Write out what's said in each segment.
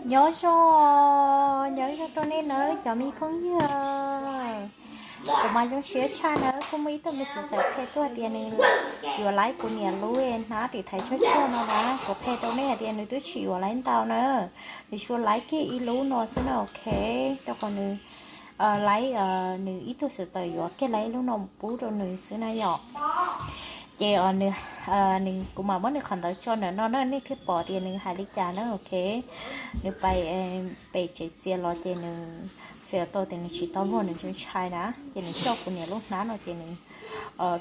Nyob zoo, nyob zoo rau nej nawb cov me phooj ywg. Kuv mas zoo siab tshaj nawb, kuj muaj ib tug me xwv txawm qhia tuaj tias nws yuav laib kuv niam lub hnab tiv thaiv tshaj tshaj no na. Kuv qhia rau nej hais tias nws twb tsis yuav laib ntau na, nws tsuas laib kiag ib lub no xwb na, ok. Rau qhov nws laib nws ib tug xwv txawm yuav kiag laib ib lub no mus pub rau nws xwb na yom. Ces nws, kuv mam muab nws qhov ntawd tso ntawm no na, nej thiaj pom tias nws hais li cas na, ok. Nws pais pem tsev txias los ces nws feem tau tias nws tsis tau luag, nws ntshai ntshai na, ces nws coj kuv niam lub hnab no ces nws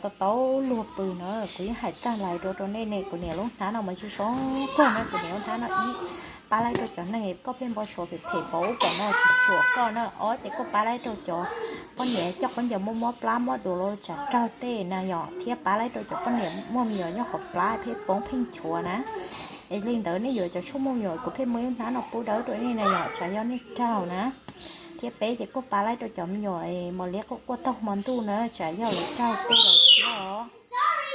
tau tau luag pw na. Kuv yeej hais tag lais dua rau nej ne, kuv niam lub hnab no mas tsis zoo kawg na, kuv niam lub hnab no ib, pab laib rau cov neeg koj pheej npau suav phem phem pom ub pom no tsis tsuam koj na, ob ces koj pab laib rau cov poj niam coj khaub ncaws muaj mob plab mob duav los tsav raug tej na yom, thiab pab laib rau cov poj niam muaj me nyuam nyob hauv plab pheej poob pheej nchuav na. Es li ntawd nej yuav cov tshuaj muaj me nyuam kuv pheej muaj ib hnab no pub dawb rau nej na yom, tsam yog nej raug na. Thiab peb ces kuj pab laib rau cov me nyuam mos liab quaj quaj taug hmo ntuj na, tsam yog lawv raug kuj lawv thiab os.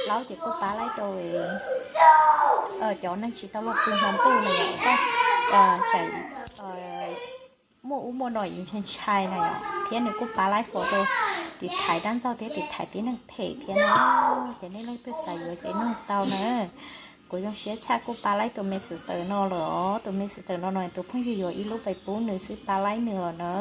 Plaub ces kuj pab laib rau cov neeg tsis tau luag pw hmo ntuj na yom, tsam muaj ub muaj no ntshai ntshai na yom, thiab nws kuj pab laib fo rau tiv thaiv dab ntxaug thiab tiv thaiv tib neeg phem thiab na. Ces nej leej twg xav yuav ces nug tau na. Kuv zoo siab tshaj kuj pab laib tus me xwv txawm no lawm os, tus me xwv txawm no no tus phooj ywg yuav ib lub pais pub nws xwb pab laib nws lawm na.